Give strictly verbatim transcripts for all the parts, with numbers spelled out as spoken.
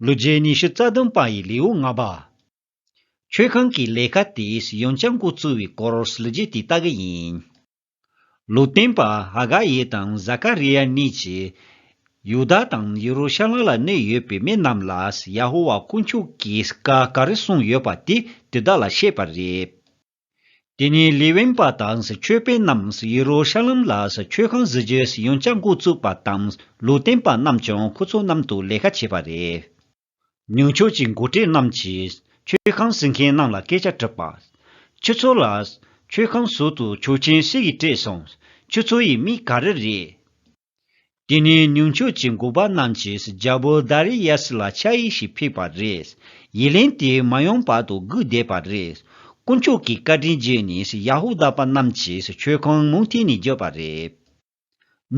ལོ་རྒྱུས་ཉི་ཤུ་རྩ་བདུན་པ་ཡི་ལེའུ་ལྔ་པ། མཆོད་ཁང་གི་ལས་ཀ་དེ་ཡང་བསྐྱར་འགོ་བཙུགས་པའི་སྐོར་ལོ་རྒྱུས་དེ་ལྟ་གི་ཡིན། ལུང་སྟོན་པ་ཧ་ག་ཡེ་དང་ཟ་ཀ་རི་ཡ་གཉིས་ཀྱིས་ཡུ་དཱ་དང་ཡེ་རུ་ཤ་ལམ་ལ་གནས་ཡོད་པའི་མི་རྣམས་ལ་ཡ་ཧོ་ཝཱ་དཀོན་མཆོག་གིས་བཀའ་ག་རེ་གསུངས་ཡོད་པ་དེ་དེ་དག་ལ་བཤད་པ་རེད། དེ་ནས་ལེ་ཝིན་པ་དང་མཆོད་དཔོན་རྣམས་ཡེ་རུ་ཤ་ལམ་ལ་མཆོད་ཁང་བཟོ་རྒྱུ་ཡང་བསྐྱར་འགོ་བཙུགས་པ་དང་ལུང་སྟོན་པ་རྣམས་ཀྱང་ཁོ་ཚོ་མཉམ་དུ་ལས་ཀ་བྱས་པ་རེད། ནུབ་ཕྱོགས་ཀྱི་འགོ་ཁྲིད་རྣམས་ཀྱིས་མཆོད་ཁང་བཟོ་མཁན་རྣམས་ལ་སྐད་ཆ་དྲིས་པ། ཁྱེད་ཚོ་ལ་མཆོད་ཁང་བཟོ་དུ་ཆོག་མཆན་སུ་ཡིས་སྤྲད་སོང་། ཁྱེད་ཚོ་ཡི་མིང་ག་རེ་རེད། དེ་ནས་ནུབ་ཕྱོགས་ཀྱི་འགོ་པ་རྣམས་ཀྱིས་རྒྱལ་པོ་དཱ་རི་ཡཱ་སི་ལ་ཕྱག་ཡིག་ཞིག་ཕུལ་བ་རེད། ཡི་ལན་དེ་མ་ཡོང་བར་དུ་སྒུག་བསྡད་པ་རེད། དཀོན་མཆོག་གི་བཀའ་དྲིན་བརྒྱུད་ནས་ཡ་ཧུ་དཱ་པ་རྣམས་ཀྱིས་མཆོད་ཁང་མུ་མཐུད་ནས་བརྒྱབ་པ་རེད།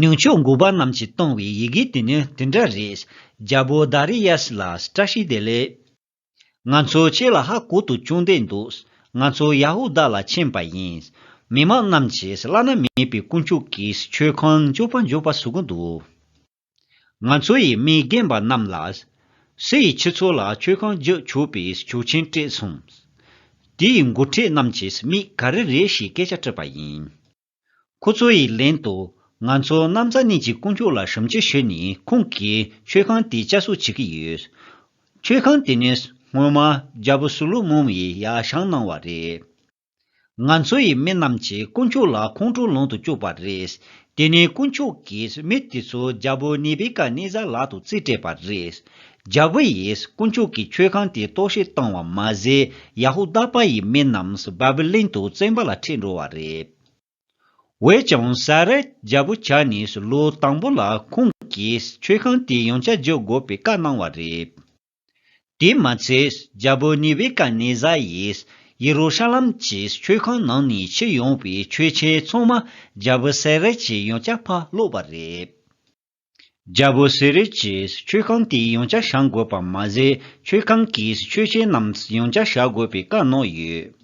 ནུབ་ཕྱོགས་འགོ་པ་རྣམས་ཀྱིས་བཏང་བའི་ཡི་གེ་དེ་ནི་དེ་འདྲ་རེད། རྒྱལ་པོ་དཱ་རི་ཡཱ་སི་ལ་བཀྲ་ཤིས་བདེ་ལེགས། ང་ཚོ་ཁྱེད་ལ་ཧ་གོ་དུ་བཅུག་བསྡད་འདུག་ང་ཚོ་ཡ་ཧུ་དཱ་ལ་ཕྱིན་པ་ཡིན། མི་མང་རྣམས་ཀྱིས་བླ་ན་མེད་པའི་དཀོན་མཆོག་གི་མཆོད་ཁང་མགྱོགས་པ་མགྱོགས་པ་བཟོ་གི་འདུག་ང་ཚོ་ཡི་མི་རྒན་པ་རྣམས་ལ། སུ་ཡིས་ཁྱེད་ཚོ་ལ་མཆོད་ཁང་བརྒྱབ་ཆོག་པའི་ཆོག་མཆན་སྤྲད་སོང་། དེ་ཡི་འགོ་ཁྲིད་རྣམས་ཀྱིས་མིང་ག་རེ་རེད་ཞེས་སྐད་ཆ་དྲིས་པ་ཡིན། ཁོ་ཚོ་ཡི་ལན་དུ། ང་ཚོ་གནམ་ས་གཉིས་ཀྱི་དཀོན་མཆོག་ལ་ཞབས་ཕྱི་ཞུས་ནས་ཁོང་གིས་མཆོད་ཁང་དེ་བསྐྱར་གསོ་བྱེད་ཀྱི་ཡོད། མཆོད་ཁང་དེ་ནི་སྔོན་མ་རྒྱལ་པོ་སོ་ལོ་མོན་ཡིས་ཡར་བཞེངས་གནང་བ་རེད། ང་ཚོ་ཡི་མི་རྣམས་ཀྱིས་དཀོན་མཆོག་ལ་ཁོང་ཁྲོ་ལངས་དུ་བཅུག་པ་རེད། དེ་ནས་དཀོན་མཆོག་གིས་མི་དེ་ཚོ་རྒྱལ་པོ་ནེ་བི་ཀ་ནེ་ཛར་ལག་ཏུ་རྩིས་སྤྲད་པ་རེད། རྒྱལ་པོ་ཡིས་དཀོན་མཆོག་གི་མཆོད་ཁང་དེ་གཏོར་བཤིག་བཏང་བ་མ་ཟད་ཡ་ཧུ་དཱ་པ་ཡི་མི་རྣམས་བཱ་བི་ལོན་དུ་བཙོན་པ་ལ་ཁྲིད་འགྲོ་བ་རེད། འོན་ཀྱང་ས་ར་རྒྱལ་པོ་ཆགས་ནས་ལོ་དང་པོ་ལ་ཁོང་གིས་མཆོད་ཁང་དེ་ཡང་བསྐྱར་བརྒྱབ་དགོས་པའི་བཀའ་གནང་བ་རེད། དེས་མ་ཚད་རྒྱལ་པོ་ནེ་བི་ཀ་ནེ་ཛར་ཡིས་ཡེ་རུ་ཤ་ལམ་གྱི་མཆོད་ཁང་ནང་ནས་ཁྱེར་ཡོང་བའི་མཆོད་ཆས་ཚང་མ་རྒྱལ་པོ་ས་ར་གྱིས་ཡང་བསྐྱར་ཕར་སློག་པ་རེད། རྒྱལ་པོ་ས་ར་གྱིས་མཆོད་ཁང་དེ་ཡང་བསྐྱར་བཞེངས་དགོས་པ་མ་ཟད་མཆོད་ཁང་གི་མཆོད་ཆས་རྣམས་ཡང་བསྐྱར་བཞག་དགོས་པའི་བཀའ་གནང་ཡོད།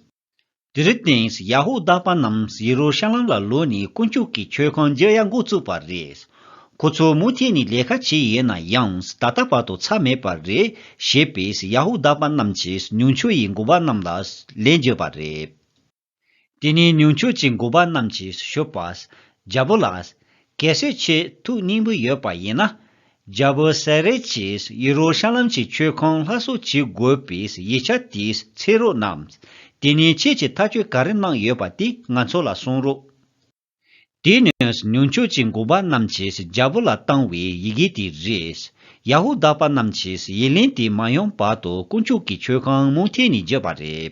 དེར་བརྟེན་ཡ་ཧུ་དཱ་པ་རྣམས་ཡེ་རུ་ཤ་ལམ་ལ་ལོག་ནས་དཀོན་མཆོག་གི་མཆོད་ཁང་བརྒྱབ་ཡག་འགོ་བཙུགས་པ་རེད། ཁོ་ཚོ་མུ་མཐུད་ནས་ལས་ཀ་བྱས་ཡོད་ན་ཡང་ད་ལྟ་བར་དུ་ཚར་མེད་པ་རེད་ཞེས་པས་ཡ་ཧུ་དཱ་པ་རྣམས་ཀྱིས་ནུབ་ཕྱོགས་ཡི་འགོ་པ་རྣམས་ལ་ལན་བརྒྱབ་པ་རེད། དེ་ནས་ནུབ་ཕྱོགས་ཀྱི་འགོ་པ་རྣམས་ཀྱིས་ཞུས་པ། རྒྱལ་པོ་ལགས། གལ་སྲིད་ཁྱེད་ཐུགས་མཉེས་པོ་ཡོད་པ་ཡིན་ན། རྒྱལ་པོ་ས་ར་གྱིས་ཡེ་རུ་ཤ་ལམ་གྱི་མཆོད་ཁང་སླར་གསོ་བྱེད་དགོས་པའི་ཡིག་ཆ་དེ་འཚོལ་རོགས་གནང་། དེ་ནས་ཁྱེད་ཀྱིས་ཐག་གཅོད་ག་རེ་གནང་ཡོད་པ་དེ་ང་ཚོ་ལ་གསུང་རོགས། དེ་ནི་ནུབ་ཕྱོགས་ཀྱི་འགོ་པ་རྣམས་ཀྱིས་རྒྱལ་པོ་ལ་བཏང་བའི་ཡི་གེ་དེ་རེད། ཡ་ཧུ་དཱ་པ་རྣམས་ཀྱིས་ཡི་ལན་དེ་མ་ཡོང་བར་དུ་དཀོན་མཆོག་གི་མཆོད་ཁང་མུ་མཐུད་ནས་བརྒྱབ་པ་རེད།